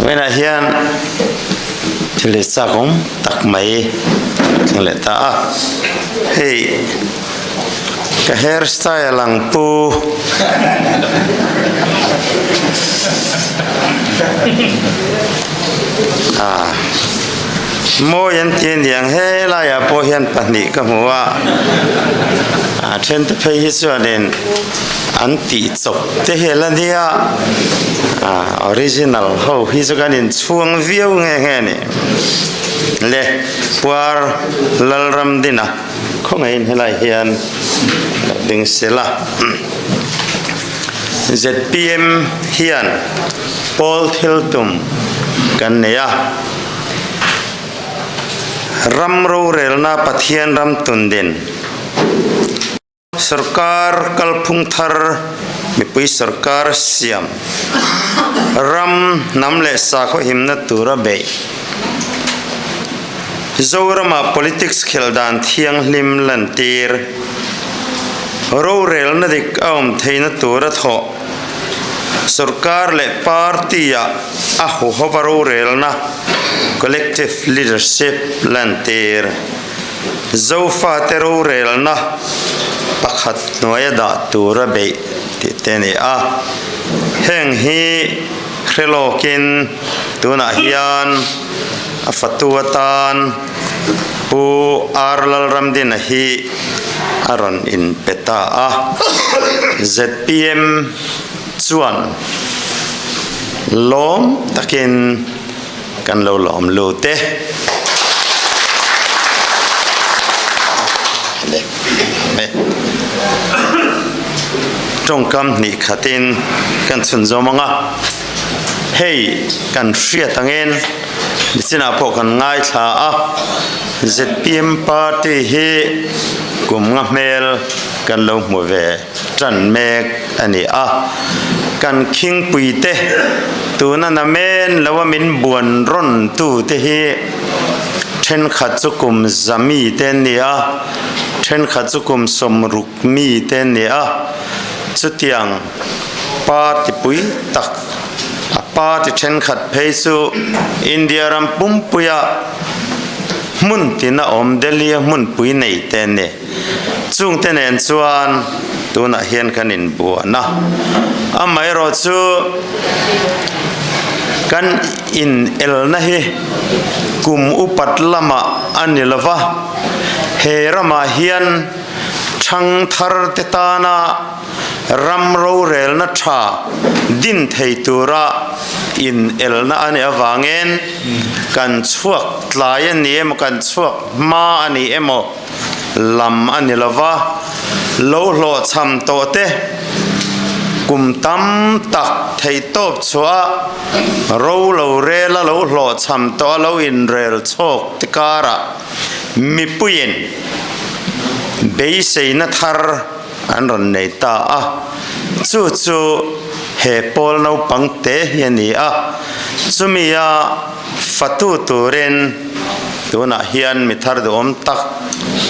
Vawiinah hian thil leh chak awm tak mai thleng leh ta a, hei ka hair style ang pu ah mawi an ti aniang helaiah pawh hian pahnih ka hmu a, a then te phei hi chuanin an tih chawp te hi a la nia ah original ho hi chu kan inchhuang viau nge nge a ni le puar Lalramdina khawngaihin helai hian lo ding sela zpm hian pawl thil tum kan nei a ram rorelna Pathian ram tundin. Sorkar kalphung thar mipui sorkar siam ram hnam leh sakhaw himna tura beih. Zorama politics khelh dan thianghlim lantir. Rorelna dik a awm theihna tura thawh. Sorkar leh party-ah a huhova rorelna, collective leadership, lantir. Zofate rorelna pakhat hnuaia dah tura beih tih te a ni a. Heng hi hre lawkin tunah hian a fatu atan Pu R Lalramdina hi a rawn inpe ta a. Zpm chuan lawm takin Kan lo lawm lut e. Tawngkam hnih khatin kan chhunzawm ang a, hei kan hriat angin nichinah pawh kan ngaithla a, zpm party hi kum nga hmel kan lo hmu ve tan mek a ni a, kan khingpuite tuna namen loa min buan rawn tute hi thenkhat chu kum za mi te an ni a, thenkhat chu kum 60 mi te an ni a, chutiang party pui tak a party thenkhat phei chu India ram pumpuia hmun tina awm Delhi a hmunpui nei te an ni. Chungte nen chuan tunah hian kan inbuan a, amaherawh chu kan inelna hi kum upat lamah a ni lo va, he ramah hian thangthar te tana ram rorelna tha din thei tura inelna a nih avangin kan chhuak tlai a ni emaw kan chhuak hma a ni emaw lam a ni lo va, lo hlawhchham tawh te kum tam tak theihtawp chhuah a ro lo rel a lo hlawhchham tawh a lo inrel chhawk te karah mipuiin beiseina thar an rawn nei ta a, chu chu he pawl naupang te hi a ni a, chumi a fatu turin tunah hian mi thar duhawm tak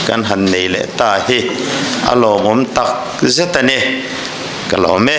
kan han nei leh ta hi a lawmawm tak zet a ni, ka lawm e.